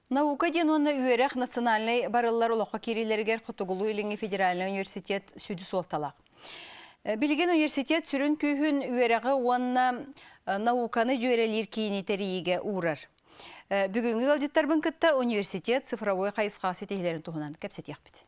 Наука диэн уонна үөрэх национальнай барыллар олоххо киириилэригэр Хотугулуу-Илиҥҥи федеральнай университет сүдү суолталаах. Билигин университет сүрүн күүһүн үөрэҕи уонна науканы дьүөрэлиир киини тэрийиигэ уурар. Бүгүҥҥү ыалдьыттарбын кытта университет цифровой хайысхаҕа ситиһиилэрин туһунан кэпсэтиэхпит.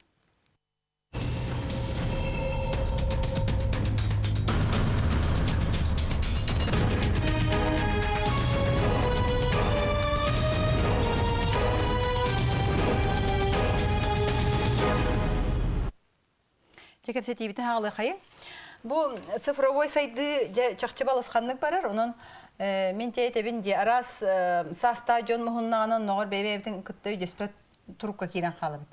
Дьэ кэпсэтиибитин хаалыахайын. Бу цифровой сайдыы дьэ чахчы балысханнык барар. Онон мин тиэтэбин дии араас саастаах дьон муһуннаҕына онноҕор бэйэ-бэйэбитин кытта өйдөспөт турукка киирэн хаалабыт.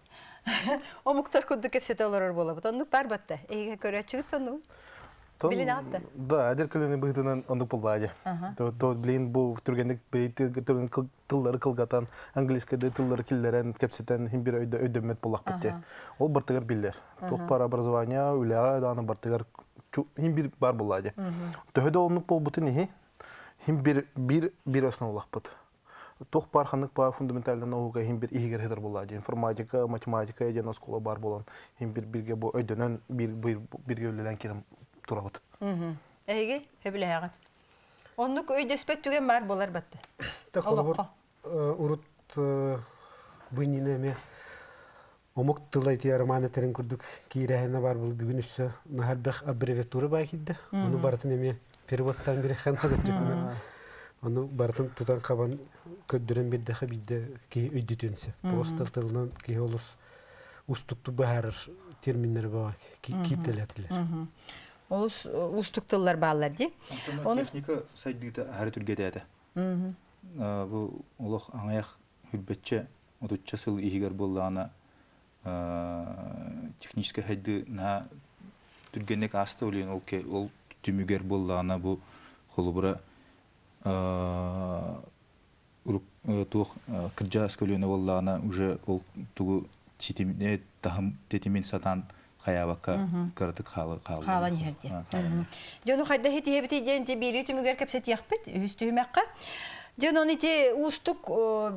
Омуктар курдук кэпсэтэ олорор буолабыт. Оннук бар батта. Эһиги көрөөччүгүт оннук. Билин аҕатта. Да, адер көлөнү быһытынан оннук буллаадьа. То блин бу түргэнник тыллары кылгатан, английскайда тыллары киллэрэн, кэпсэтэн хим бир өйдөммөт буллахпыт те. Ол бартыгар биллэр. Туох бар образование, үлэҕэ дааны бартыгар хим бир бар буллаадьа. Төһө да оннук болбутун иһи, хим бир бир бир основалахпыт. Туох баар ханнык баар фундаментальный наука иһин бир иһигэр сытар буолла информатика, математика диэн оскуола баар буолан иһин бир бирге бу өйдөнөн бир бирге үлэлээн кирэн турабыт. Эһиги сөбүлэһэҕит. Оннук өйдөспөт түгэн баар буолар батта. Холобур, урут быйнина эмиэ омук тыла ити роман этерин курдук киирэһинэ бар бул бүгүн өссө наһарбэх аббревиатура баа киирдэ. Ону барытын эмиэ переводтан бирэхэн хадаччыкына. Ону барытын тутан хабан көрдөрөн биэрдэхэ биирдэ киһи өйдөтүөн сөп. Просто тылынан киһи олус устуктук быһаарар терминнери баа кииртэлэтилэр. Олус уустук тыллар бааллар дии. Оны техника сайдыыта аһары түргэтээтэ. Бу олох аҥайах хүрбэччэ отучча сыл иһигэр буоллаҕына техническэй сайдыы наһаа түргэнник ааста улуйан ол ол түмүгэр буоллаҕына бу холобура туох кырдьаҕас көлүөнэ буоллаҕына уже ол тугу ситимне таһым тэтимин сатаан хайаабакка кыратык хаалан хаалан иһэр диэн. Дьону хайда итиһэбитий диэн ити биирии түмүгэр кэпсэтиэхпит үһүс түһүмэххэ. Дьон оны ити уустук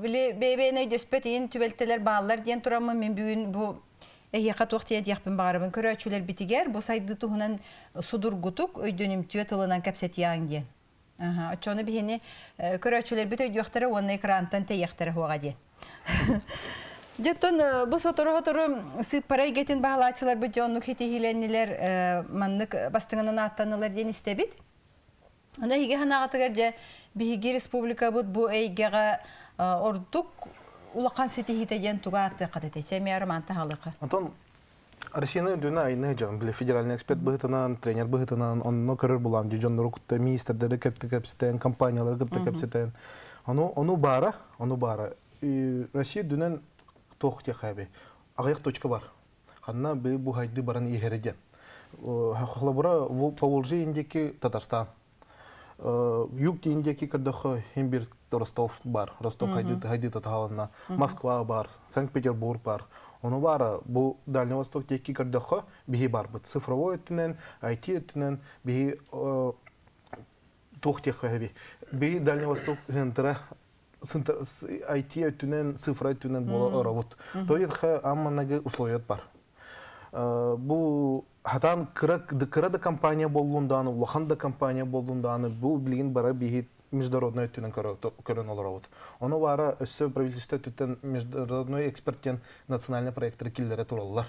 били бэйэ-бэйэни өйдөспөт иин түбэлтэлэр бааллар диэн тураммын мин бүгүн бу эһиэхэ туох диэн этиэхпин баҕарабын көрөөччүлэрбитигэр бу сайдыы туһунан судургутук өйдөнүмтүө тылынан кэпсэтиэҕиҥ диэн. Оччону биһини көрөөччүлэрбит өйдүөхтэрэ уонна экрантан тэйиэхтэрэ суоҕа диэн. Дьэ, бу сотору-сотору сыыппара эйгэтин баһылааччыларбыт дьэ оннук ситиһиилэннилэр, маннык бастыҥынан ааттаннылар диэн истэбит. Онно эһиги санааҕытыгар дьэ биһиги республикабыт бу эйгэҕэ ордук улахан ситиһиитэ диэн тугу ааттыахха этэй? Чэ, эмиэ Роман таһалыха. Антон Россияны үрдүнэ айны дьон, бile федеральный эксперт быһытынан, тренер быһытынан, онно көрөр булам ди дьоннору кытта министрдери кытта кэпсэтэн, компаниялары кытта кэпсэтэн. Ону ону баара, ону баара. Россия үрдүнэн туох диэхээби. Аҕыйах точка бар. Ханна бы бу хайды баран иһэрэ диэн. Холобура Поволжье индики Татарстан. Юг индики көрдөххө хим бир Ростов бар. Ростов хайды татааланна. Москва бар, Санкт-Петербург бар. Ону баара бу Дальний Восток диэки көрдөххө биһи барбыт. Цифровой өттүнэн, IT өттүнэн биһи туох диэххэ биһи Дальний Восток хынтыра IT өттүнэн, цифра өттүнэн буола оробут. То есть амманагы условият бар. Бу хатан кыра кыра да компания боллун дааны, улахан да компания боллун дааны, бу билигин бара биһи международный өттүнэн көрөн олоробут. Ону баара өссө правительство өттүттэн международный эксперттен национальный проекттары киллэрэ тураллар.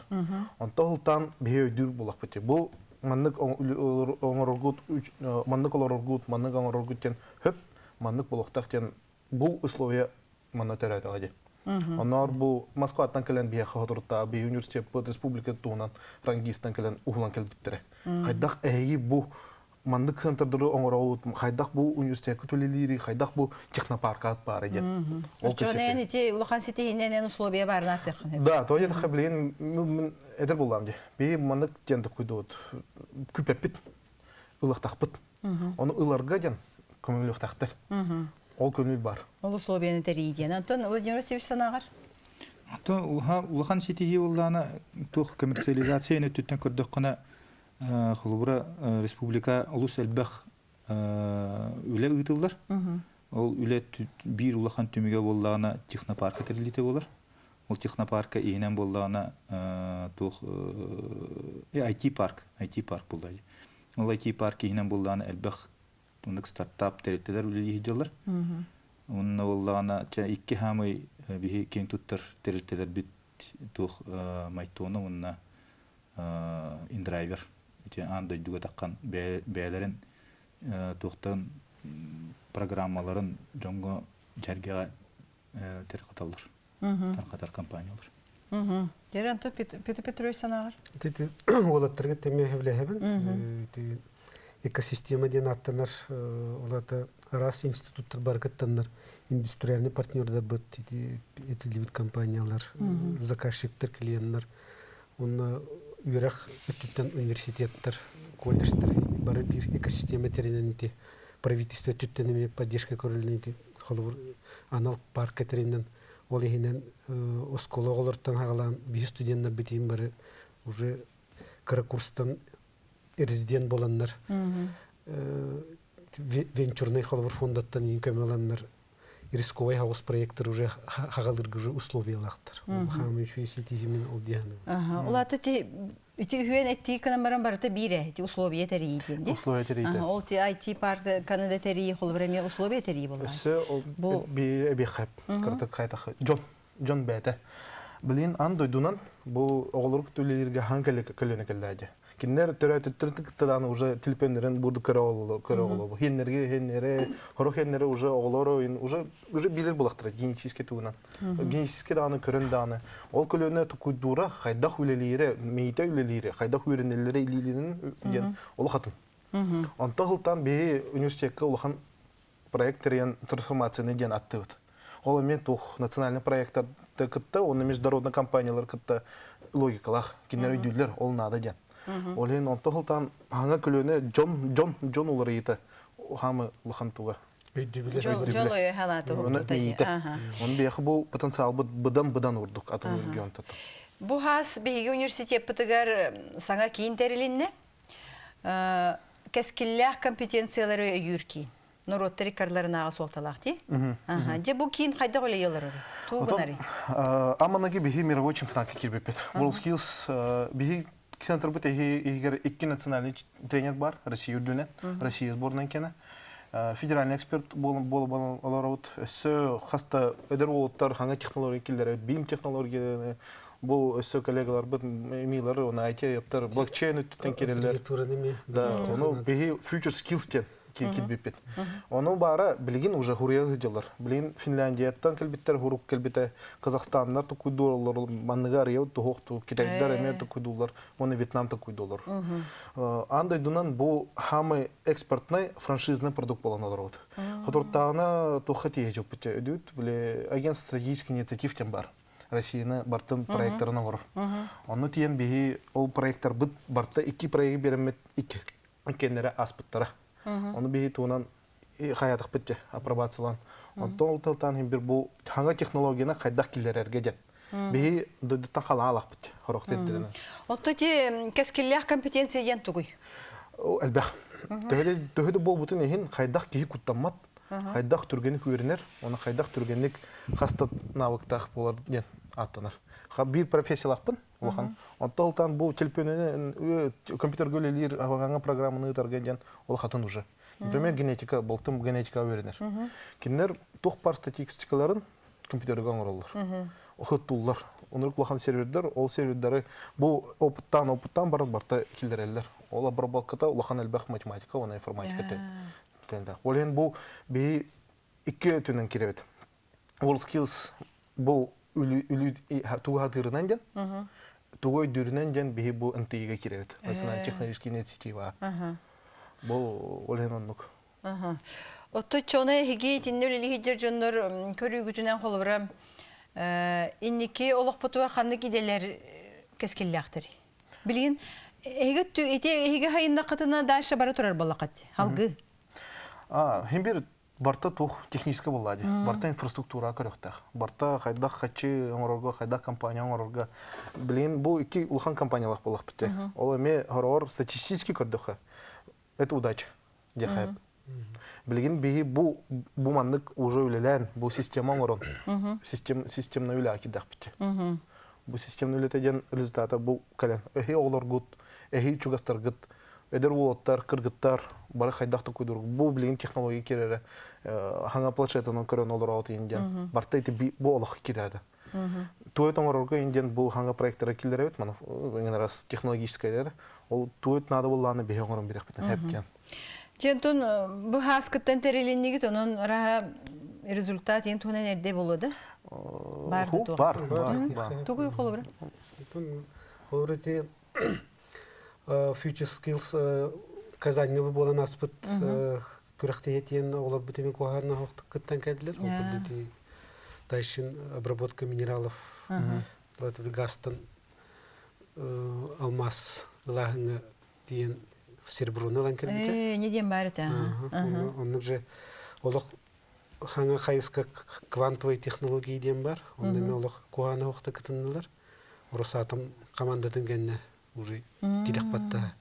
Онто хылтаан биһи өйдүүр булахпыт. Бу маннык оҥороргут, маннык олороргут, маннык оҥороргут диэн хөп маннык болохтах диэн бу условия манна төрөөтөҕө дии. Онноор бу Москваттан кэлэн биһиэхэ хоторуттаа биһи университеппыт республика туһунан рангистан кэлэн уһулан кэлбиттэрэ. Хайдах эһиги бу маннык центрдары оҥороҕут, хайдах бу университекка үлэлиири, хайдах бу технопаркаат баары диэн. Ол кэпсэтии. Ити улахан ситиһинэн условия баарына аттыаххын. Да, то я билигин мин эдэр буллам дии. Биһи маннык диэн токуйдуут күпэппит, ылахтахпыт. Ону ыларга диэн көҥүлүөхтээхтэр. Ол көҥүл бар. Ол условияны тэрийии диэн. Антон Владимир Васильевич санааҕар? Антон улахан ситиһии буоллаҕына туох коммерциализация өттүттэн көрдөххүнэ холобура республика олус элбэх үлэ ыытыллар. Ол үлэ биир улахан түмүгэ буоллаҕына технопарка тэриллиитэ буолар. Ол технопарка иһинэн буоллаҕына туох IT-парк, IT-парк буолла. Ол IT-парк иһинэн буоллаҕына элбэх оннук стартап тэрилтэлэр үлэлии сылдьаллар. Онно буоллаҕына чэ икки хаамый биһи киэҥ туттар тэрилтэлэрбит туох Майтона уонна Индрайвер ити аан дойдуга таххан бэйэлэрин туохтарын программаларын дьоҥҥо дьэргэҕэ тарҕаталлар тарҕатар компаниялар. Дьэ, Антон Петр Петрович санааҕар? Ити уолаттарга тэми сөбүлэһэбин. Ити экосистема диэн ааттанар олата араас институттар барыкыттаннар индустриальный партнердарбыт ити этиллибит компаниялар, заказчиктар, клиеннар уонна үөрэх өттүттэн университеттар, колледжтар бары биир экосистема тэринэн ити правительство өттүттэн эмиэ поддержка көрүллэн ити холобур анал парка тэринэн ол иһинэн оскуола оҕолоруттан аҕалаан биһи студеннар битиин бары уже кыра курстан резидент буоланнар венчурный холобур фондаттан иин көмө ыланнар рисковый хаҕыс проекттар уже хаҕалыргы уже условиялаахтар. Хаамы үчүгэй ситиһимин ол диэхин. Улаата ти ити үһүөн эттии кынан баран барыта биирэ ити условия тэрийии диэн ди. Условия тэрийии. Ол ти IT парк Канада тэрийии холобура эмиэ условия тэрийии буолла. Өссө ол биир эбиэхэп кыртык хайтах дьон дьон бэйэтэ. Билин ан дойдунан бу оҕолору үлэлииргэ хаан көлүөнэ кэллээдьэ. Кинилэр төрөөтүттэрин кытта уже телефоннарын бурду көрө оҕолору көрө оҕолору. Хеннерге хеннере, хоро хеннере уже оҕолору уже уже билер булахтара генетически тугунан. Генетически даҕаны көрөн даҕаны ол көлүөнэ тукуйдуура хайдах үлэлиирэ, миитэ үлэлиирэ, хайдах үөрэнэллэрэ илиилэрин диэн олох атын. Онтон сылтаан биһи университекка улахан проект тэрийэн трансформацияны диэн аттыбыт. Ол эмиэ туох национальный проекттарды кытта, уонна международный компаниялар кытта логикалаах кинилэр өйдүүллэр, ол наада диэн. Ол иһин онто сылтаан хаҥа көлүөнэ дьон дьон дьон уларыйыта хаамы улахан туга. Өйдүүбүлэр. Дьол өйө халааты Оны миитэ. Оны биэхи бу потенциалбыт быдан-быдан урдук атын регион тата. Бу хас биһиги университеппытыгар саҥа киин тэрилиннэ. Кэскиллээх компетенциялары өйүүр киин. Норуоттар иккардыларынааҕы суолталаах дии. Дьэ бу киин хайдах үлэлиир Туу гынарый? Аманаги биһи мировой чемпионатка киирбиппит. WorldSkills биһи центрбыт иһигэр икки национальный тренер бар, Россия үрдүнэн, Россия сборынан кэнэ. Федеральный эксперт буолан олоробут. Өссө хаста эдэр уолаттар хаҥа технология киллэрэр, BIM технологияны бу өссө коллегаларбыт милары, оны IT-яптар, блокчейн өттүттэн киреллер. Да, ону биһи Future Skills диэн килбиппит. Ону баара билигин уже хуруйа сылдьаллар. Билигин Финляндияттан кэлбиттэр хурук кэлбитэ, Казахстаннар тукуйдуулар, манныга арыйа туһуохту, Китайдар эмиэ тукуйдуулар, уонна Вьетнам тукуйдуулар. Аан дойдунан бу хамы экспортный франшизный продукт болан олорбут. Хотуртааҕына туохха тиийэ дьоппут өдүүт, били агентство стратегических инициатив диэн бар. Россияны бартын проекторын оҥорор. Онно тиийэн биһи ол проекторбыт барта икки проегы береммит икки иккиэннэрэ ааспыттара. Ону биһи туунан хайатахпыт дьэ апробациялаан. Онтон ол тылтаан иһин бир бу хаҥа технологияны хайдах киллэрэргэ диэн. Биһи дойдуттан халаалахпыт хорох тиэрдэринэн. Отто ти кэскиллээх компетенция диэн тугуй? Элбэх. Төһө да буолбутун иһин хайдах киһи куттаммат, хайдах түргэнник үөрэнэр, оны хайдах түргэнник хаста навыктаах болар диэн ааттанар. Биир профессиялаахпын улахан. Онтон ылтаан бу телефонун компьютерга үлэлиир аҕаҥа программаны ыытарга диэн улахатын уже. Например, генетика, болтум генетика үөрэнэр. Кинилэр туох бар статистикаларын компьютерга оҥороллор. Охоттууллар. Онурук улахан сервердер, ол сервердары бу опыттаан опыттаан баран барта киллэрэллэр. Ол обработката улахан элбэх математика уонна информатика тэнде. Ол иһин бу биһи икки өтүнэн кирэбит. WorldSkills бу тугу хатыырынан диэн, тугу өйдүүрүнэн диэн биһи бу НТИ-гэ кирэбит. Национальная технологическая инициатива. Бу ол иһин оннук. Отто чона эһиги итиннэ үлэлиһиддер дьоннор көрүүгүтүнэн холобура инники олохпутугар ханнык идэлэр кэскиллээхтэр? Билигин эһиги ити эһиги хайыннаххытына дальше бара турар буоллаххат алгы. Хим бир барта туох техническэ буолла дии. Барта инфраструктура көрүөхтээх. Барта хайдах хаччы оҥорорго, хайдах компания оҥорорго. Билигин бу икки улахан компаниялаах буоллахпыт дии. Ол эмиэ хороҕор статистически көрдөххө, это удача диэхэ. Билигин биһи бу бу маннык уже үлэлээн, бу система оҥорон, систем системно үлэҕэ киирдэхпит. Бу системно үлэтэ диэн результата бу кэлэн эһи оҕолоргут, эһи чугастаргыт, эдэр уолаттар, кыргыттар бары хайдах да куйдурук. Бу билигин технология киирэрэ хаҥа планшетынан көрөн олороот диэн барта ити бу олох киирэрэ. Туойт оҥорорго диэн бу хаҥа проекттара киллэрэбит, маны раз технологическайдар. Ол туойт наада буоллаҕына биһи оҥорон бириэхпитин хэп диэн. Дьэнтон бу хааскыттан тэрилиннигит, онон раха результат ең туһунан эрдэ болуо да? Бар да Бар, бар, бар. Тугуй холобура? Холобура ити Future Skills Казаньга буолан аспыт күрэхтэһиэтиэн оҕолорбут эми куһаҕан кыттан кэлдилэр. Ол курдук тайшин обработка минералов газтан алмаз ылааһыҥҥа тиийэн сереброну ылан кэлбитэ. Не диэн баар этэ. Оннук же олох хаҥа хайыска квантовой технологии диэн бар. Онно эми олох куһаҕан охта кытыннылар. Росатом командатын кэннэ уже тилэх баттаһа.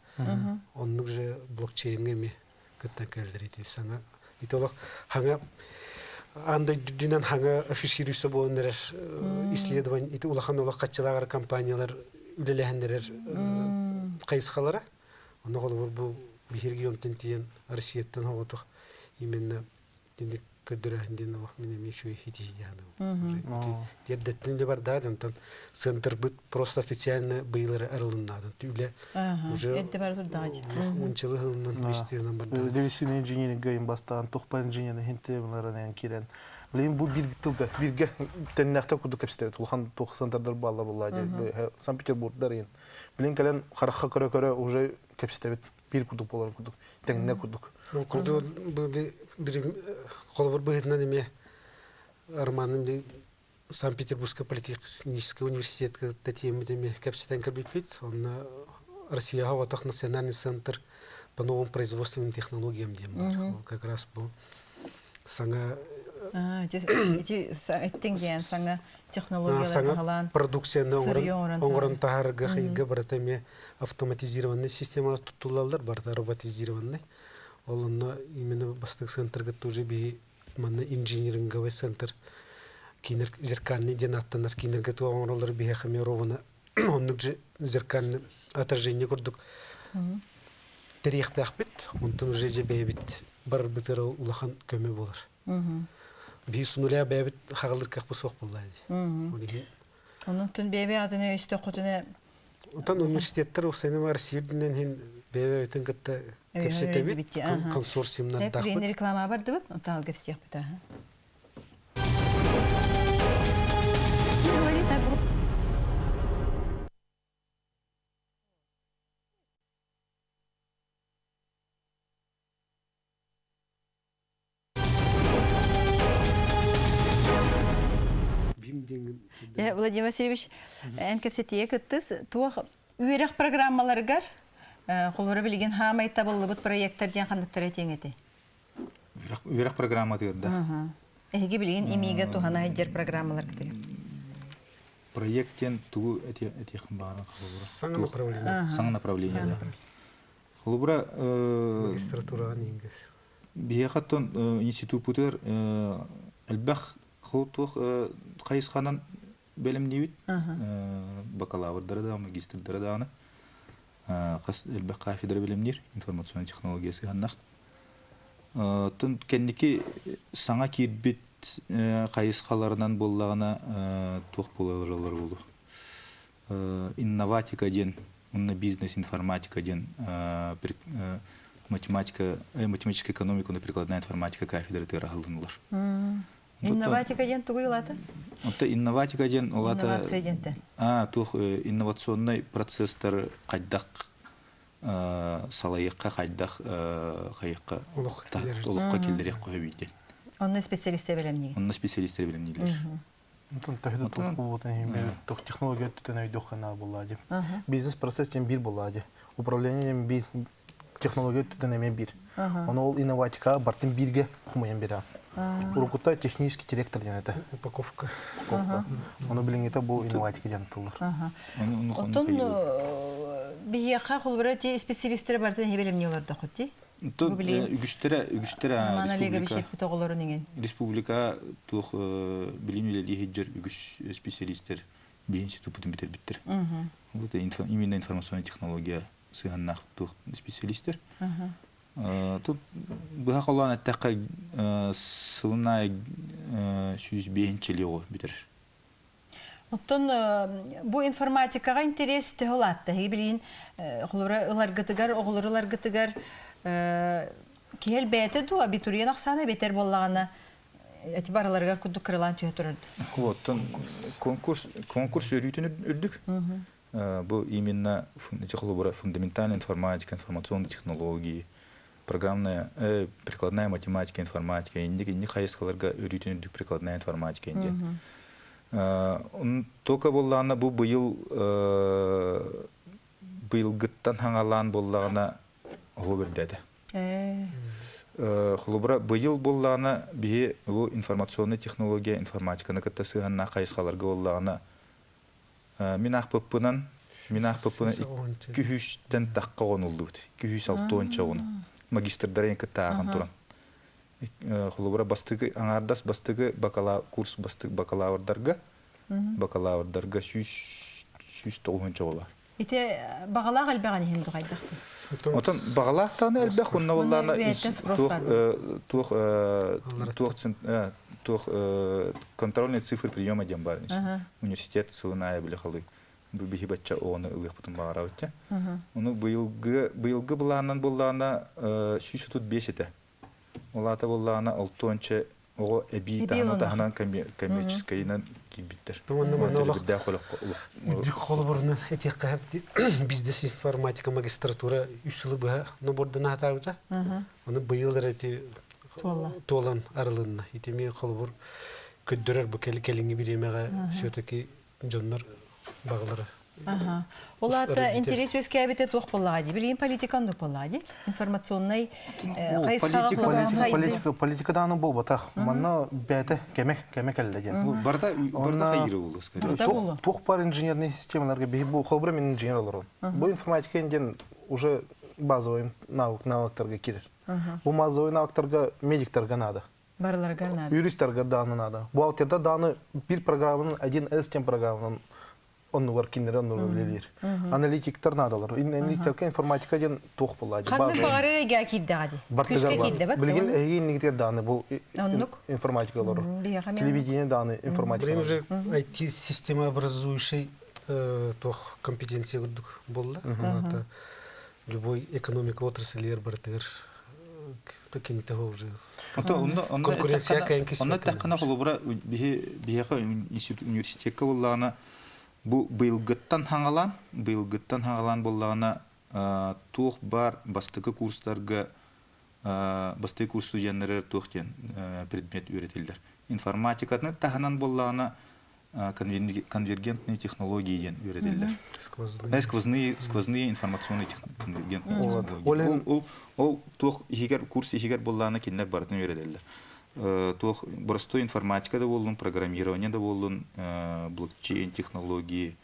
Оннук же блокчейнҥа эми кыттан кэллэр ити саҥа ити олох хаҥа аан дойдунан хаҥа афишируйса буолан эрэр исследование ити улахан олох хаччылааҕар компаниялар үлэлэһэннэрэр хайысхалара. Онно холобур бу биһиги онтон тиийэн Россияттан оҕотох именно Тинник көрдөрөһүн диэн олох мин эмиэ үчүгэй хитиһиyaаны. Тиэрдэттин да бардаат, онтон центрбыт просто официально быйылары арылыннаадын. Үлэ уже Эрдэ бара турдаҕа унчылы хылынан бистиынан бардаат. Девисин инженеринг бастаан тухпа инженерин хинте буларан кирен. Билин бу бир тылга бирге теннәхтә курдук кепстерет. Улахан тух центрдар балла булла. Санкт-Петербургдар ин. Билин кэлэн харахха көрө-көрө уже кепстерет бир курдук болар курдук. Тэҥнэ курдук. Ол курдук бир холобур быһыытынан эмиэ Романым Санкт-Петербургскай политехнический университетка тэтиэммит эмиэ кэпсэтэн кэлбиппит. Онно Россияҕа оҕотох национальный центр по новым производственным технологиям диэн бар. Ол как раз бу саҥа Ити эттиҥ диэн саҥа технологиялар баһылаан продукцияны оҥорон таһаарга хайга барыта эмиэ автоматизированный системалар туттуллаллар, барыта роботизированный. Ол онно именно бастык центрга тоже биһи манна инжиниринговый центр кинер зеркальный диэн аттанар кинерге туох оҥороллор биһиэхэ эмиэ ровно оннук же зеркальный отражение курдук тэриэхтээхпит. Онтон уже же бэйэбит барарбытыгар улахан көмө буолар. Биһи сунуля бэйэбит хаҕылыр кыахпыт суох буолла дии. Онон бэйэбэ атыны өстөххүтүнэ Отон университеттар усайным Россия үрдүнэн хин бэйэбитин кытта кэпсэтэбит, консорциумнардаахпыт. Реклама бардыбыт, онтон кэпсиэхпит аха. Владимир Васильевич, эн кэпсэтиигэ кыттыс. Туох үөрэх программаларыгар холобура билигин хаамай табыллыбыт проекттар диэн ханныктара этиэҥ этэй? Үөрэх программатыгар да. Эһиги билигин имиигэ туһана сылдьар программаларгытыгар. Проект диэн тугу этиэххин баҕаран холобура? Саҥа направление. Саҥа направление, да. Холобура магистратураҕа ингес. Биһиэхэ оттон институппутугар элбэх туох хайысханан бэлэмниибит. Бакалаврдары да, магистрдары даҕаны хас элбэх кафедра бэлэмниир информационная технология сыһаннах. Оттон кэнники саҥа киирбит хайысхаларынан буоллаҕына туох буолалар буолуо. Инноватика диэн уонна бизнес-информатика диэн математика, математическая экономика уонна прикладная информатика кафедратыгар аһыллынылар. Инноватика диэн тугуй улаата? Онто инноватика диэн улаата Инновация диэнтэн. А, туох инновационнай процесстар хайдах салайыахха, хайдах хайыахха олоххо киллэриэххэ сөбүй диэн. Онно специалистер бэлэмниир. Онно специалистер бэлэмнииллэр. Онтон төһө да толкуубутун иһин бэйэбит технология өттүтэн өйдүөххэ наада буоллаа дии. Бизнес-процесс диэн биир буоллаа дии. Управление диэн биир, технология өттүтэн эмиэ биир. Ону ол инноватикаҕа бартын бииргэ хомуйан биэрэҕин. Уруккута технический директор диэн этэ. Упаковка. Упаковка. Ону билиҥҥитэ бу инноватика диэн тыллар. Оттон биһиэхэ холобура ти специалистер бартын эһи бэлэмнии олордоххут дии? Үгүстэрэ үгүстэрэ Роман Олегович эппит оҕолорун иҥин. Республика туох билим үлэлии сылдьар үгүс специалистер биһи институппутун бүтэрбиттэр. Вот именно информационная технология сыһыаннаах туох специалистер. Тут быһа холоон эттэххэ сылын аайы 105 оҕо бүтэр. Оттон бу информатикаҕа интэриэс төһө улаатта? Эһиги билигин холобура ыларгытыгар, оҕолору ыларгытыгар киһи элбээтэ дуу, абитуриент ахсаана эбэтэр буоллаҕына эти барыларыгар курдук кырылаан түһэ турар дуу? Оттон конкурс конкурс өрүүтүн үрдүк. Бу именно холобура фундаментальная информатика, информационные технологии, программная, прикладная математика, информатика, инник инник хайысхаларга өрүүтүн үрдүк прикладная информатика диэн. Только буоллаҕына бу быйыл быйылгыттан хаҥалаан буоллаҕына оһо үрдээтэ. Холобура, быйыл буоллаҕына биһи бу информационная технология, информатиканы кытта сыһыаннаах хайысхаларга буоллаҕына мин аахпыппынан мин аахпыппынан 200-тэн тахха оҕонуллубут. 260 оҕону. Магистрдары кытта аахан туран. Холобура, бастакы аҥаардас бастакы бакала курс бастакы бакалаврдарга бакалаврдарга 100 190 оҕо бар. Ити баҕалаах элбэҕин иһин духайдахтын. Отон баҕалаах даҕаны элбэх уонна буоллаҕына туох туох туох туох контрольные цифры приема диэн баар университет сылын аайы били халый бу биһи бачча оҕону ылыахпытын баҕарабыт. Ону быйылгы быйылгы былаанынан буоллаҕына 135 этэ. Ол аата буоллаҕына алтуонча оҕо эбии таһынан таһынан коммерческайынан киирбиттэр. Үрдүк холобурунан этиэххэ бизнес информатика магистратура үс сылы быһа нобордун аатаабыта. Ону быйыл эрэ ити туолан арылынна. Итими холобур көрдөрөр бу кэлиҥҥи бириэмэҕэ все-таки дьоннор бағалара. Ол аата интерес үөскээбитэ туох буоллаҕа дии? Билигин политика оннук буоллаҕа дии? Информационнай хайысхаҕа Политика политика дааны буолбатах. Манна бэйэтэ кэмэ кэмэ кэллэ диэн. Барда барда хайыры болу скорее. Туох бар инженерный системаларга биһи бу холбура мен инженер олорон. Бу информатика диэн уже базовый навык навыктарга кирер. Бу базовый навыктарга медиктарга надо. Барыларыгар надо. Юристарга дааны надо. Бухгалтерда дааны бир программанын 1С тем программанын оннугар кинилер оннугар үлэлиир. Аналитиктар наадалар. Аналитиктарга информатика диэн туох буолла дии. Ханнык баҕарар эйгэ киирдэҕэ дии. Күүскэ киирдэ бат. Билигин эһиги иннигитигэр дааны бу информатика олорор. Телевидение дааны информатика. Билигин уже IT система образующий туох компетенция курдук буолла. Любой экономика отрасльлер барытыгар кинитэ уже конкуренция Онно тэххана холобура биһи биһиэхэ университекка буоллаҕына бу быйылгыттан хаҥалаан быйылгыттан хаҥалаан буоллаҕына туох баар бастакы курстарга бастакы курс студеннарыгар туох диэн предмет үөрэтиллэр информатиканы таһынан буоллаҕына конвергентные технологии диэн үөрэтиллэр. Сквозные. Сквозные, сквозные информационные конвергентные технологии. Ол, ол туох иһигэр, курс иһигэр буоллаҕына кинилэр барытын үөрэтэллэр. Туох простой информатика да буоллун, программирование да буоллун, блокчейн технологии,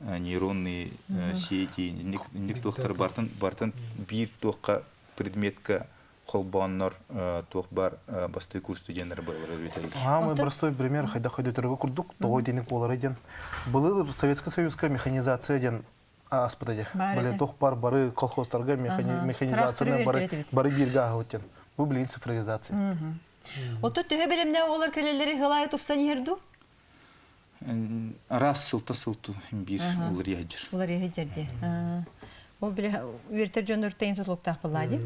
нейронные сети, инник туохтар бартын бартын биир туохха предметка холбооннор туох бар бастыы курс студенттары барылара үөрэтэллэр. Самый простой пример хайда хайда курдук тоҕо итинник буолара диэн. Былыр Советский Союзка механизация диэн ааспыта дии. Били туох бар бары колхозтарга механизацияны бары бары бииргэ ааһыбыт диэн. Бу билигин цифровизация. Отто төһө бэлэмнээх оҕолор кэлэллэри хылаайы тупсан иһэр дуу? Араас сылта сылту биир уларыйа сылдьар. Уларыйа сылдьар дии. Ол били үөртэр дьон өртөйүн тутулуктаах буоллаа дии.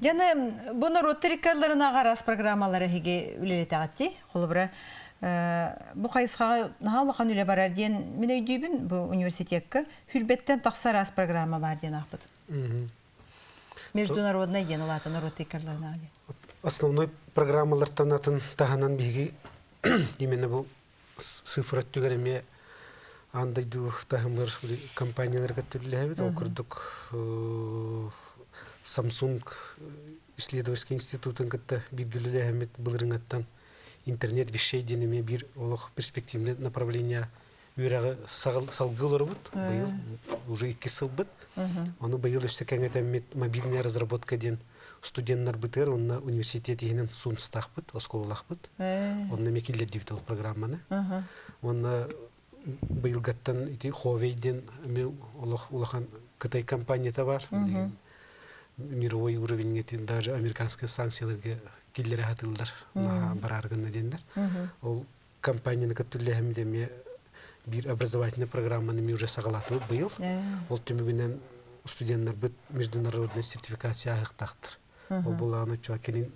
Дьаны бу норуоттар иккалларынааҕы араас программалары эһиги үлэлэтэҕит Холобура, бу хайысхаҕа наһаа улахан үлэ барар диэн мин өйдүүбүн бу университекка хүрбэттэн тахса араас программа баар диэн аахпыт. Международный диэн улаата норуоттар иккалларынааҕы. Основной программалартан атын таһынан биһиги именно бу цифра өттүгэр эмиэ аан дойду таһымыр компанияларга түрлэһэбит. Ол курдук Samsung исследовательский институтун кытта бииргэлэһэммит былырыҥаттан интернет вещей диэн эмиэ биир олох перспективный направление үөрэҕи салгыы олоробут. Быйыл уже иккис сылбыт. Ону быйыл өссө кэҥэтэммит мобильная разработка диэн. Студеннарбытыгар онно университет иһинэн СУНСтаахпыт, оскуолалаахпыт. Онно эмиэ киллэрдибит ол программаны. Уонна быйылгаттан ити Huawei диэн эмиэ олох улахан Кытай компанията бар. Билигин мировой уровеньҥа даже американскай санкцияларга киллэрэ сатыыллар бараар гынна диэннэр. Ол компанияны кытта үлэлэһэммит эмиэ биир образовательный программаны эмиэ уже саҕалаатыбыт быйыл. Ол түмүгүнэн студеннарбыт международный сертификация ааһыахтаахтар. Ол булааны чуа кэлин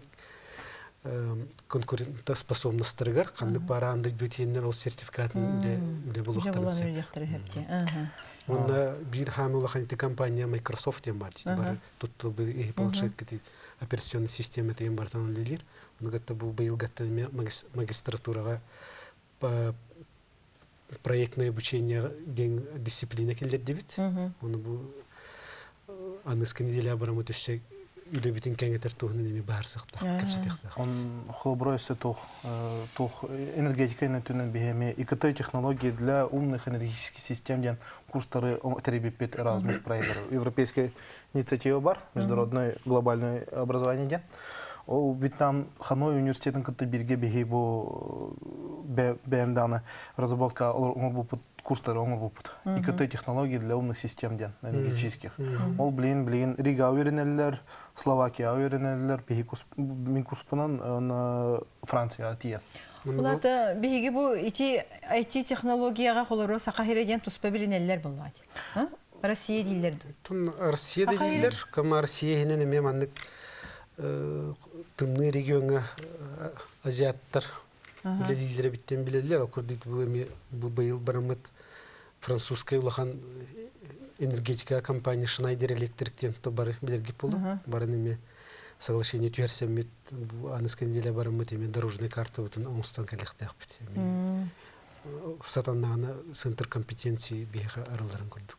конкурентоспособностарыгар ханнык бараан дойду тиэннэр ол сертификатын үлэ булуохтарын сөп. Онно биир хаан улахан ити компания Microsoft диэн бар бары туттулбу иһи планшетка операционный система деген бартан үлэлиир. Ону кытта бу быйылгаттан эмиэ магистратураҕа проектное обучение диэн дисциплина киллэрдибит. Ону бу аныгыскы неделя бараммыт өссө үлэбитин кэҥэтэр туһунан эмиэ быһаарсыахтаах, кэпсэтиэхтээх. Он холобура өссө туох туох энергетика өттүнэн биһиэми ИКТ технологии для умных энергетических систем диэн курстары тэрийбиппит Erasmus проектар европейская инициатива бар, международное глобальное образование диэн. Ол Вьетнам Ханой университетын кытта бииргэ биһи бу бэйэм даҕаны разработка оҥорбуппут курстары оҥорбуппут. ИКТ технологии для умных систем диэн энергетических. Ол билигин билигин Рига үөрэнэллэр, Словакия үөрэнэллэр, биһи мин курспунан Францияҕа тиийэн. Улаата биһиги бу ити IT технологияҕа холоро саха сирэ диэн туспа билинэллэр буоллаат. Россия дииллэр дуу? Россия да дииллэр, кама Россия иһинэн эмиэ маннык тымныы региоҥҥа азиаттар үлэлииллэрэ биттэн билэллэр. Ол курдук бу эмиэ бу быйыл бараммыт французскай улахан энергетика компания Schneider Electric диэн бары билэргит буолуо. Барын эмиэ соглашение түһэрсэммит бу аныска неделя бараммыт эмиэ дорожный картабытын оҥостон кэлиэхтээхпит. Эмиэ сатаннаҕына центр компетенции биһиэхэ арылларын курдук.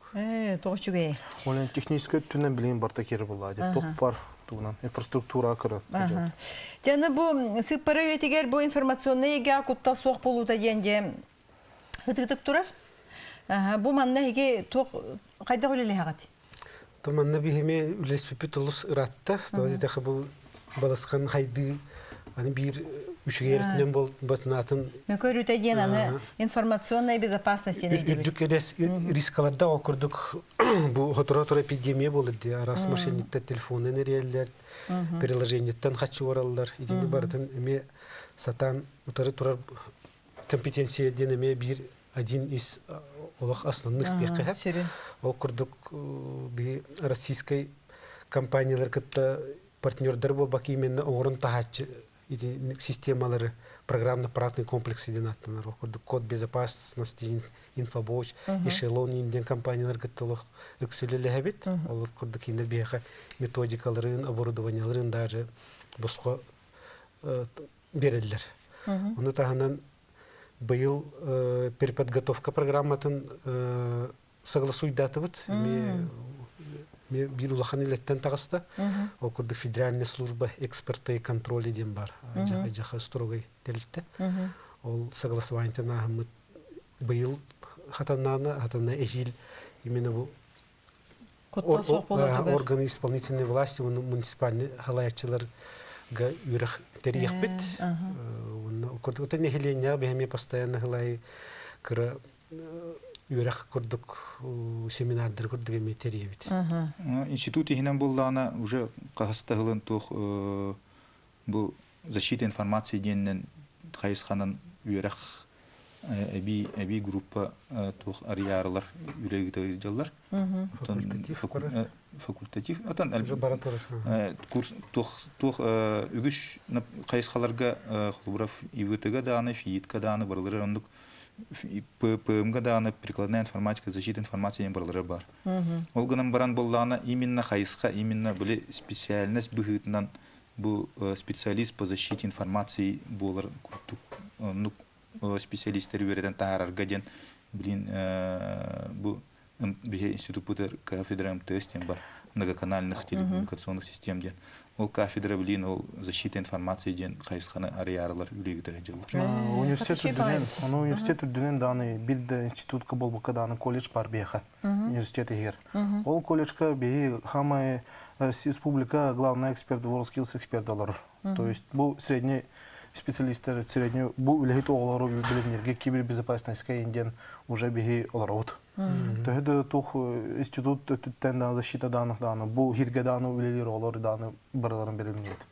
Тоҕо үчүгэй. Ол техническэй өттүнэн билигин барта киирэ буолла. Туох бар тугунан инфраструктура көрө. Дьаны бу сыппара үйэтигэр бу информационнай эйгэҕэ куттал суох буолуута диэн дьэ ытыытык турар. Бу манна эһиги туох хайдах үлэлэһэҕит? То манна биһими үлэспиппит олус ыраатта. То дитэхэ бу балысхан хайдыы аны биир үчүгэй өрүтүнэн буолбатынаатын Мөкөрүтэ диэн аны информационная безопасность диэн өйдөбүл. Үрдүк эрэс рискаларда ол курдук бу хоторо-хоторо эпидемия буолар дии. Араас мошенниктар телефонун эрийэллэр, приложениеттан хаччы уораллар. Итини барытын эмиэ сатаан утары турар компетенция диэн эмиэ биир один из олох основных диэххэ сөп. Ол курдук би российскай компаниялар кытта партнердар буолбакка именно оҥорон таһааччы ити системалары программно-аппаратный комплекс диэн ааттанар. Ол курдук код безопасности, инфобоч, эшелон диэн компаниялар кытта олох ыксүлэлэһэбит. Ол курдук кинилэр биһиэхэ методикаларын, оборудованиеларын даже босхо береллер. Ону таһынан быйыл переподготовка программатын согласуйдатыбыт. Биир улахан үлэттэн таҕыста. Ол курдук федеральная служба экспорта и контроля диэн бар. Жаха строгай тэрилтэ. Ол согласованиетын ааһыммыт быйыл хатаннаана, хатанна эһиил именно бу органы исполнительной власти уонна муниципальный халаяччыларга үөрэх тэрийэхпит. Уонна курдук нэһилиэнньэҕэ биһиэхэ постоянно хылай кыра үөрэх курдук семинардар курдук эмиэ тэрийэбит. Институт иһинэн буллаҕына уже хаһыс туох бу защита информации диэнинэн хайысханан үөрэх эбии эбии группа туох арыйаарылар үлэ ыыта сылдьаллар. Факультатив. Факультатив. Отон курс туох туох үгүс хайысхаларга холобура ИВТ-га даҕаны, ФИИТ-ка даҕаны барылары оннук ППМ-га даҕаны прикладная информатика, защита информации диэн барылары бар. Ол гынан баран буоллаҕына именно хайысха, именно били специальность быһыытынан бу специалист по защите информации буолар курдук оннук специалистары үөрэтэн таһаарарга диэн билин бу биһи институппутар кафедра МТС диэн бар многоканальных телекоммуникационных систем диэн. Ол кафедра билигин ол защита информации диэн хайысханы арыйаарылар үлэҕитэ сылдьаллар. Университет үрдүнэн, ону университет үрдүнэн даҕаны бир да институтка буолбакка даҕаны колледж бар биһиэхэ университет иһигэр. Ол колледжка биһи самая республика главный эксперт, WorldSkills эксперт олорор. То есть бу средний специалисттер, средний бу үлэһит оҕолору билимнэргэ кибербезопасностька диэн уже биһи олоробут. Төһө да туох институт өттүттэн даҕаны защита данных даҕаны бу хиргэ даҕаны үлэлиир оҕолор даҕаны барыларын бэлэмниэт.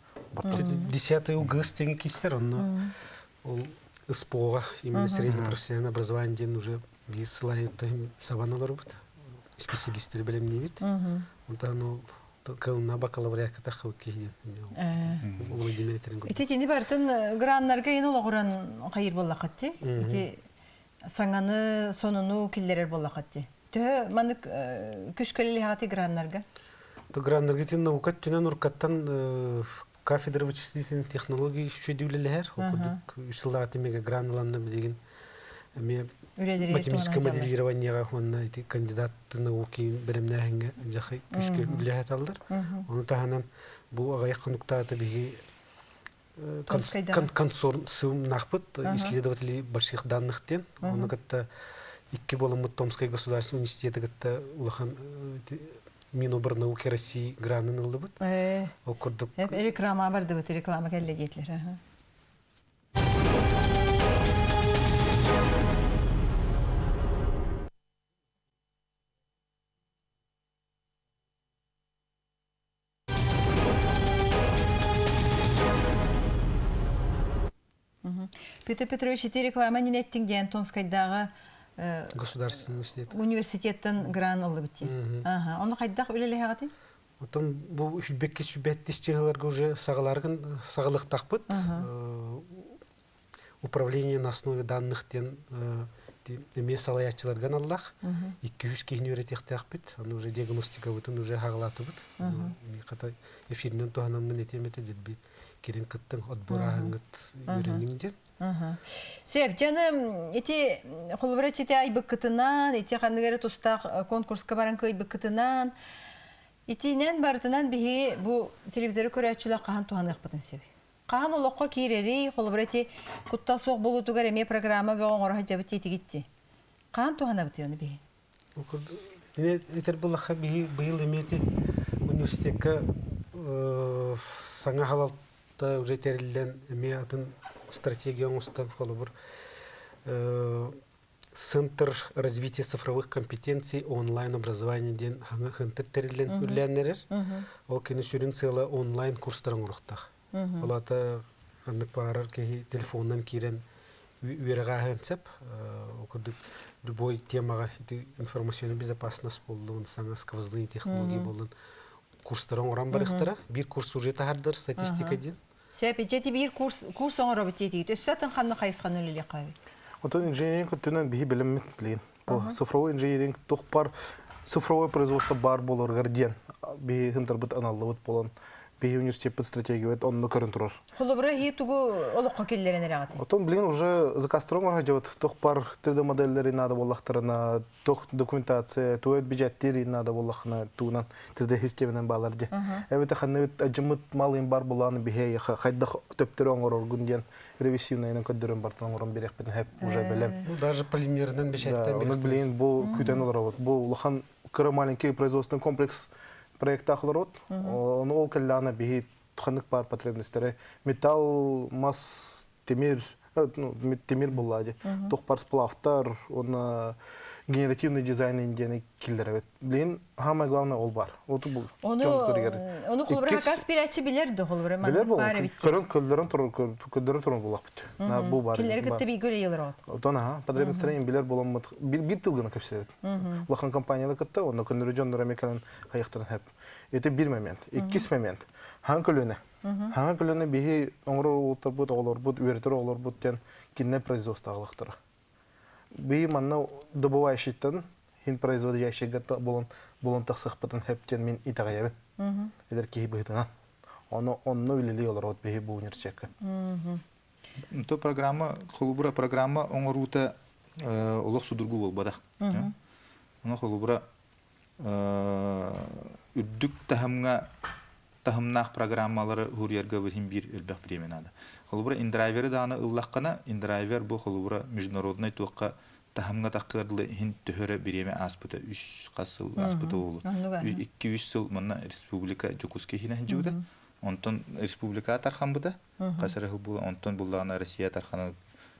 Десятый УГС деген кистер, онно ол СПО-ға именно среднее профессиональное образование диэн уже биир сылайыттан сабан олорбут специалисттери бэлэмниибит. Онтон ол кылына бакалавриакка таххыбыт киһи диэн Владимир этэрин Ити тини бартын граннарга ин олоҕуран хайыр буоллаххат Ити саҥаны сонуну киллэрэр буоллаххат Төһө маннык күскөлелиһаҕати граннарга? Граннарга итин наука өттүнэн уркаттан кафедра вычислительных технологий үчүгэй үлэлэһэр. Ол курдук үс сыллаах мега гран ыланна билигин эмиэ математическое моделированиеға уонна ити кандидат науки бэлэмнээһиҥҥэ дьахай күскэ үлэлэһэталлар. Ону таһынан бу аҕыйах хонуктаата биһи консорциумнаахпыт исследователи больших данных диэн. Ону кытта икки буоламмыт Томскай государственный университеты кытта улахан Минобрнауки России гранын ыллыбыт. Ол курдук. Реклама бардыбыт, реклама кэллэ диэтилэр. Петр Петрович ити реклама нинеттиң диэн Томскайдааҕы государственный университет университеттан гран ыллыбыт дии. Аха. Ону хайдах үлэлэһэҕитий? Оттон бу сүбэкки сүбэттис чыһыларга уже саҕаларгын саҕалыктахпыт. Управление на основе данных диэн эмиэ салайааччыларга аналлаах. 200 киһини үөрэтиэхтээхпит. Аны уже диагностикабытын уже хаҕалаатыбыт. Хата эфиринэн туһанаммын этиэм этэ дилби кирин кыттыҥ отбор ааһыҥҥыт үөрэниҥ диэн. Сөп, дьаны ити холобура чити айбыккытынан, ити ханнык эрэ тустаах конкурска баран кыайбыккытынан, итинэн барытынан биһиги бу телевизоры көрөөччүлэр хаһан туһаныахпытын сөбүй? Хаһан олоххо киирэрий, холобура ити куттал суох буолуутугар эмиэ программа бөҕө оҥоро сылдьабыт диэтигит Хаһан туһанабыт ону биһи? Итини этэр буоллахха биһи быйыл эмиэ ити университекка саҥа халалта уже тэриллэн эмиэ атын стратегия оҥостон холобур Центр развития цифровых компетенций онлайн-образование диэн хаҥа хынтыр тэриллэн үллээннэрэр. Ол кини сүрүн сыала онлайн курстар оҥоруохтаах. Ол аата ханнык баҕарар киһи телефонунан киирэн үөрэҕэ ааһыан сөп. Ол курдук любой темаҕа ити информационная безопасность буоллун, саҥа сквозные технологии буоллун курстары оҥорон барыахтара. Биир курс уже таһардар статистика диэн. Сөп, ити биир курс курс оҥоробут диэтигит. Өссө атын ханна хайысханы үлэлиэххэ Отон инженеринг өттүнэн биһи билиммит билигин. Бу цифровой инженеринг туох бар цифровой производство бар буоларыгар диэн биһи хынтарбыт аналлыбыт буолан биһи университеппит стратегиябыт онно көрөн турар. Холобура иһи тугу олоххо киллэрэн эрэҕитий? Отон билигин уже заказтарым бар дьабыт туох бар 3D модельлери надо буоллахтарына туох документация туох бюджеттири надо буоллахына туунан 3D системенен баалар ди. Эбэтэ ханныбыт ажымыт малын бар булааны биһи хайдах төптөрү оҥороргун диэн ревизионнайынан көрдөрөн бартан оҥорон бириэхпитин хэп уже бэлэм. Ну, даже полимерынан бэчээттэн Оны билин бу күтэн олоробут. Бу улахан кыра маленький производственный комплекс проекта олорот. Оны ол кэллаана биһи ханнык бар потребностьтары металл, мас, темир, ну, темир буллади. Туох бар сплавтар, оны генеративный дизайн индияны киллеребет. Билин самое главное ол бар. Вот бу. Ону ону холобура хакас биэрээччи билэр да холобура Билер бол. Көрөн көллөрөн турар көрдөрөн турар буллахпыт. На бу бар. Кинилэри кытта бииргэ үлэлиир от. Отон аха, потребностьтарын билер боламмыт бир бир тылгына кэпсэбит. Улахан компаниялар кытта онно көннөрү дьоннор эмеканан хайахтарын хэп. Это бир момент. Иккис момент. Хаан көлөнө. Хаан көлөнө биһи оҥорор уолаттарбыт, оҕолорбут, үөрэтэр оҕолорбут диэн кинилэр производство аҕалахтара. Биһи манна добывающийтан хин производящийга булан булан тахсыахпытын хэп диэн мин итэҕэйэбин. Эдэр киһи быһыытынан. Ону онно үлэлии олоробут биһи бу университекка. То программа, холобура программа оҥоруута олох судургу буолбатах. Ону холобура үрдүк таһымҥа таһымнаах программалары хуруйарга бу биир элбэх бириэмэ наада. Холобура, индрайверы даҕаны ыллаххына, индрайвер бу холобура международнай туохха таһымҥа таххыар дылы иһин төһө эрэ бириэмэ ааспыта, үс хас сыл ааспыта буолуо. 2-3 сыл манна республика Дьокуускай иһинэн сылдьыбыта. Онтон республикаҕа тархаммыта, хас эрэ сыл буола, онтон буллаҕына Россия тархана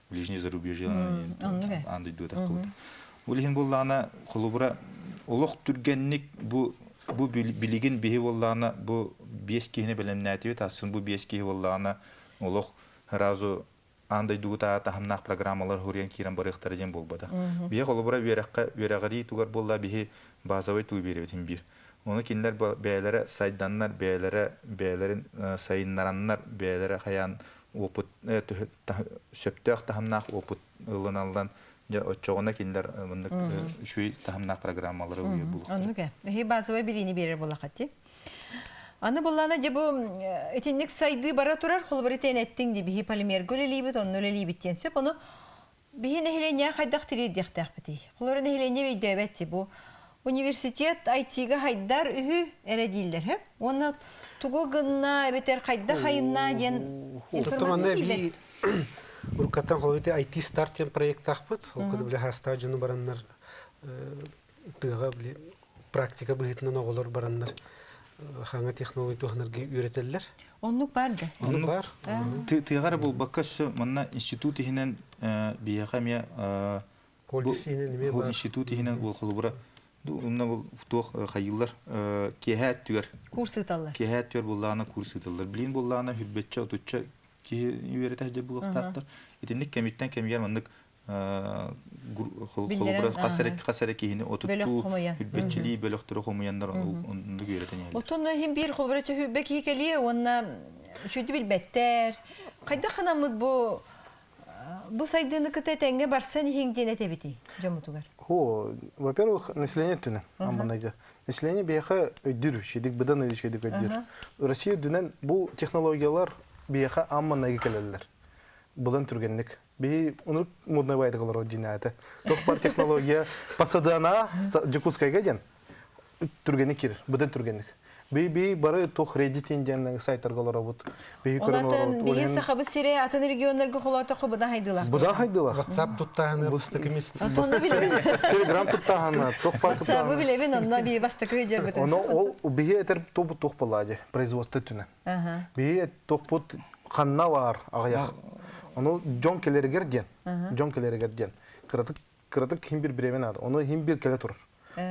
ближний зарубежье аан дойдуга таххыбыта. Ол иһин буоллаҕына, холобура, олох түргэнник бу бу билигин биһи буоллаҕына бу биэс киһини бэлэмнээтибит, асын бу биэс киһи буоллаҕына олох сразу аан дойдугу таһымнаах программалар хуруйан киирэн барыахтара диэн буолбатах. Биһи холобура үөрэххэ үөрэҕирии тугар буолла биһи базовый туу биэрэбитин биир. Ону кинилэр бэйэлэрэ сайданнар, бэйэлэрэ бэйэлэрин сайыннараннар, бэйэлэрэ хайаан опыт сөптөөх таһымнаах опыт ылыналлан дьэ оччоҕуна кинилэр мыннык үчүгэй таһымнаах программалары уйар булуохтара. Оннук ээ. Эһи базовай билиини биэрэр буоллаххат Аны буллана дьэ бу итинник сайдыы бара турар, холобур итиэн эттиҥ дии биһи полимерга үлэлиибит, онно үлэлиибит диэн сөп. Ону биһи нэһилиэнньэҕэ хайдах тириэрдиэхтээхпитий? Холобур нэһилиэнньэ өйдөөбөт бу университет IT-га хайдар үһү эрэ дииллэр һэ. Уонна тугу гынна эбэтэр хайдах хайынна диэн информация тиийбэт. Уруккаттан холобур IT старт диэн проектаахпыт. Ол курдук били хаастаах дьону бараннар тыаҕа били практика быһыытынан оҕолор бараннар хаҥа технология туһанарга үөрэтэллэр. Оннук бар да. Оннук бар. Тыаҕа эрэ буолбакка өссө манна институт иһинэн биһиэхэ эмиэ колледж иһинэн эмиэ бар. Институт иһинэн ол холобура умна бұл туох хайыылар киэһэ өттүгэр курс ыыталлар. Киэһэ өттүгэр буллаҕына курс ыыталлар. Билин буллаҕына хүрбэччэ отучча киһи үөрэтэ сылдьар буолуохтаахтар. Итинник кэмиттэн кэмигэр маннык холобура хас эрэ киһини отуттуу үрбэччилии бөлөхтөрү хомуйаннар оннук үөрэтэн иһэллэр. Отон иһин биир холобура чөһүүбэ киһи кэлиэ уонна үчүгүйдү билбэттэр. Хайдах ханаммыт бу бу сайдыыны кытта тэҥҥэ барсан иһиҥ диэн этэбитий дьоммутугар? Хо, во-первых, население түнэ амманайга. Население биһиэхэ өйдүүр, шедик быдан өйдүүр өйдүүр. Россия үрдүнэн бу технологиялар биһиэхэ амманайга кэлэллэр. Быдан түргэнник. Биһи унук модный байдык олорор дьинааты. Туох бар технология Пасадана Дьокуускайга диэн түргэнник кирир, быдан түргэнник. Би би бары туох Reddit диэн сайтарга олоробут. Биһи көрөн олоробут. Биһи Сахабыт сире атын регионнарга холоотохо быдан хайдылах. Быдан хайдылах. WhatsApp туттааһыны бастакы мест. Онно билебин. Telegram туттааһыны, туох бар WhatsApp билебин, онно би бастакы видеорбытын. Оно ол биһи этер тобу туох баллади производство түнэ. Биһи тохпут ханна бар аҕыйах. Ону дьон кэлэригэр диэн, дьон кэлэригэр диэн кыратык кыратык хим бир биремен ады. Ону хим бир кэлэ турар.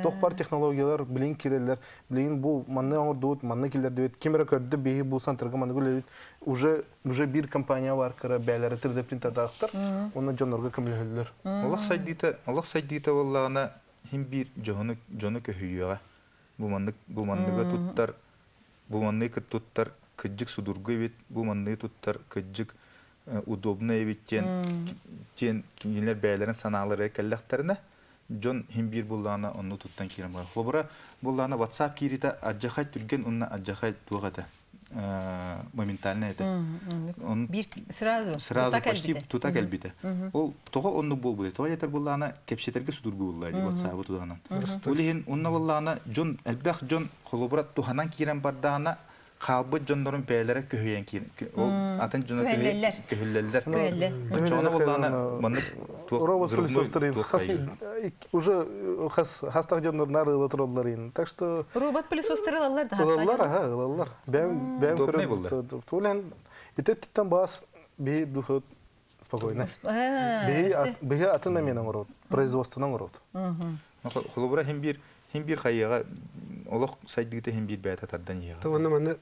Тох бар технологиялар билин киреллер, билин бу манны оҥордубут, манны киллэрдибит, ким эрэ көрдө биһи бу центрга манны үлэлибит. Уже уже бир компания бар кыра бээлэри 3D принтердаахтар. Онно дьоннорго көмөлөһөллөр. Олох сайдыыта, олох сайдыыта буоллаҕына хим биир дьону дьону көһүйүөҕэ. Бу маннык бу манныга туттар Бу маннык туттар кыдьык судургу эбит, бу маннык туттар кыдьык удобно эбит диэн диэн кинилэр бэйэлэрин санаалара кэллэхтэринэ дьон иһин биир буллаҕына онну туттан киирэн барар. Холобура, буллаҕына WhatsApp киириитэ адьахай түргэн уонна адьахай туох этэ моментально этэ. Биир сразу сразу почти тута кэлбитэ. Ол тоҕо оннук буолбута? Тоҕо диэтэр буллаҕына кэпсэтэргэ судургу булла дии WhatsApp туһанан. Ол иһин онно буллаҕына дьон элбэх дьон холобура туһанан киирэн бардаҕына хаалбыт дьоннорун бэйэлэрэ көһүйэн киирэн ол атын дьону көһүллэллэр. Оччоҕуна буоллаҕына маннык туох Робот пылесостарын хас уже хас хастах дьоннор нар ыла тураллар ин. Так что робот пылесостары ылаллар да ылаллар аха ылаллар. Бэм бэм көрөн Тулен итеттен бас би духот спокойно. Биһи атын эмен оҥорот, производствонан оҥорот. Холобура хим биир хим биир хайыаҕа олох сайдыыта хим биир бэйэтэ тардан иһиэҕэ. То онно маны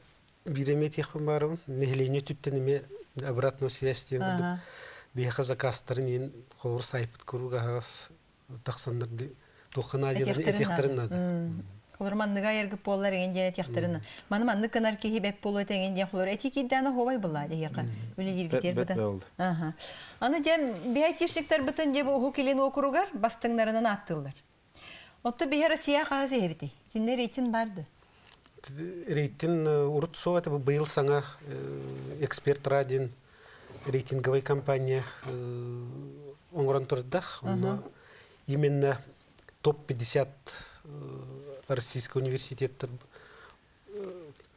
биир эмиэ этиэхпин баарыбын. Нэһилиэнньэ түттэн эмиэ обратно связь диэн курдук биһиэхэ заказтарын иин холобур сайпыт куруук аһаҕас тахсаннар туохха наадыйаларын этиэхтэрин наада. Холор манныга айаргып буоллар эҥин диэн этиэхтэрин. Маны маннык гынар киһи бэп буолуо этэ эҥин диэн холор эти киирдээн оһуобай буллаа диэхэ үлэлииргитиэр быта. Аны дьэ биһи айтишниктарбытын дьэ бу Уһук Илин уокуругар бастыҥнарынан ааттыыллар. Оттон биһи Россия хаһыс иһэбитий? Итиннэ рейтинг барды. Рейтинг урут суох этэ быйыл саҥа эксперт радин рейтинговай компания оҥорон турдах. Онно именно топ-50 российский университеттер.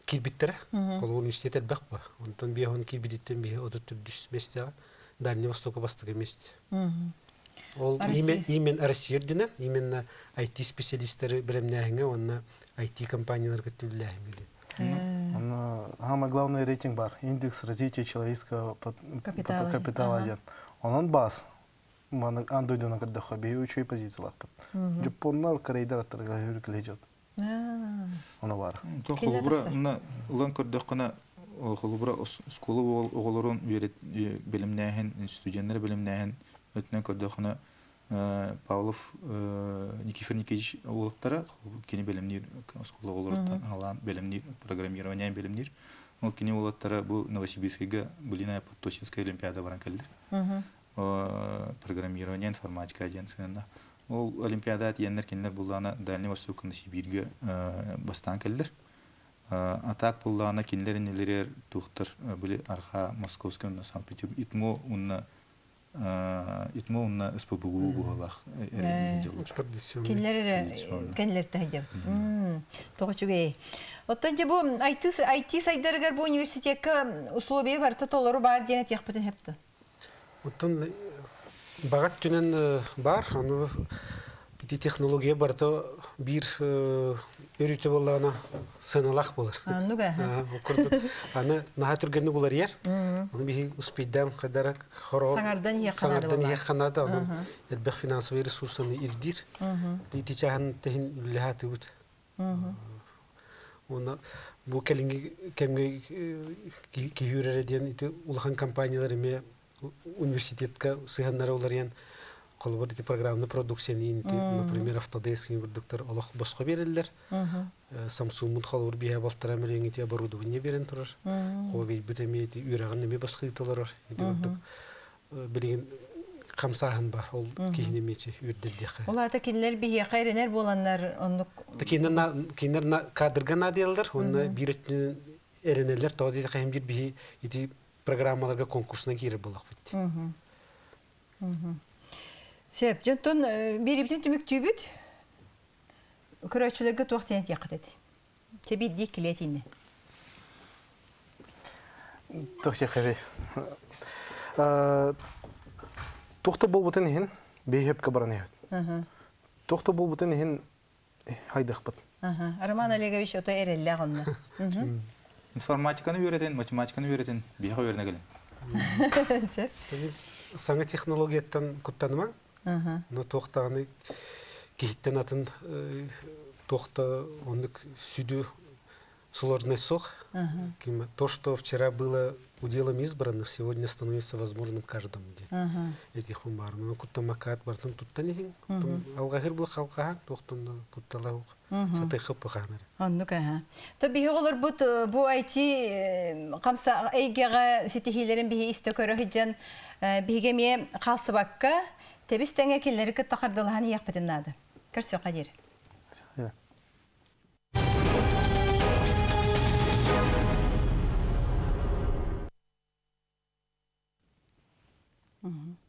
киирбиттэрэ. Холобур университет элбэх ба. Онтон биэһон киирбититтэн биһи 34 миэстэҕэ Дальний Востока бастакы миэстэ. Ол именно Россия үрдүнэн, именно IT-специалисттары бэлэмнээһиҥҥэ уонна IT-компаниялар кытта үлэлээһиҥҥэ диэн. Самое главное рейтинг бар. Индекс развития человеческого капитала диэн. Онон баас маны аан дойдуну көрдөххө биһи үчүгэй позициялаахпыт. Дьоппуоннар, корейдар аттарыгар үрүкүлэ дьон. Ону бар. Холобура, мына ылан көрдөххүнэ, холобура оскуола оҕолорун бэлэмнээһин, студеннары бэлэмнээһин өттүнэн көрдөххүнэ, Павлов Никифор Никитич уолаттара кини бэлэмниир оскуола оҕолоруттан аҕалаан бэлэмниир программирование бэлэмниир. Ол кини уолаттара бу Новосибирскайга Былиная Подточинская олимпиада баран кэллэр. Программирование информатика диэн сыһыанна. Ол олимпиада тиэннэр кинилэр буллаана Дальний Востокка Сибииргэ бастаан кэллэр. А так буллаана кинилэр иннилэригэр туохтар были арха Московская уонна Санкт-Петербург ИТМО уонна ИТМО уонна СПБГУ буолалаах дьыллар. Кинилэр эрэ кинилэр таһыйабыт. Тоҕо үчүгэй. Оттон дьэ бу IT сайдарыгар бу университекка условия барыта толору баар диэн этиэхпитин сөптө. Оттон баҕа өттүнэн баар, аны ити технология барыта биир өрүтэ буоллаҕына сыаналаах буолар. Оннук ээ. Курдук аны наһаа түргэнник уларыйар. Аны биһи успейдаан хайдара хоро саҥардан иһиэххэ саҥардан иһиэххэ наада. Онон элбэх финансовый ресурсаны ирдиир. Ити чааһын тэһин үлэлэһэ атыыбыт. Уонна бу кэлиҥҥи кэмҥэ киһи үөрэрэ диэн ити улахан компаниялар эмиэ университетка сыһыаннара уларыйан холобур ити программный продукцияны ити например Autodesk курдуктар олох босхо биэрэллэр. Samsung-мут холобур биһэ балтара миллион ити оборудование биэрэн турар. Huawei-бит эмиэ ити үөрэҕин эмиэ босхо ыыталар. Ити курдук билигин хамсааһын бар ол киһини эмиэ үрдэрдиэххэ. Ол аата кинилэр биһиэхэ эрэнэр буоланнар оннук Кинилэр кадрга наадыйаллар уонна биир өттүнэн эрэнэллэр тоҕо диэтэххэ биир биһи ити программаларга конкурсунан киирэр буоллахпыт. Сөп. Дьонтон биирибитин түмүктүүбүт. Көрөөччүлэргэ туох диэн этиэххит этэй? Чэбиирдии килиэтиини. Туох диэххэ Туох да буолбутун иһин биһиэпкэ баран иһэбит. Туох да буолбутун иһин хайдахпыт. Роман Олегович ото эрэллээх онно. Информатиканы үөрэтин, математиканы үөрэтин, биһиэхэ үөрэнэ кэлин. Сөп. Саҥа технологияттан куттанымаҥ. Но туох даҕаны киһиттэн атын туох да оннук сүдү сложность суох. То, что вчера было уделом избранных, сегодня становится возможным каждому диэн. Этих баар. Ну куттамакаат бартын туттан иһин. Алҕаһыр был халҕаһан туохтан кутталаух сатыхы пыханар. Оннук аха. То биһи олорбут бу IT хамса эйгэҕэ ситиһиилэрин биһи истэ көрө сылдьан биһиги эмиэ хаалсыбакка тэбис тэҥэ кинилэри кытта хардылаһан иһиэхпитин наада. Көрсүөххэ диэри. Mm-hmm.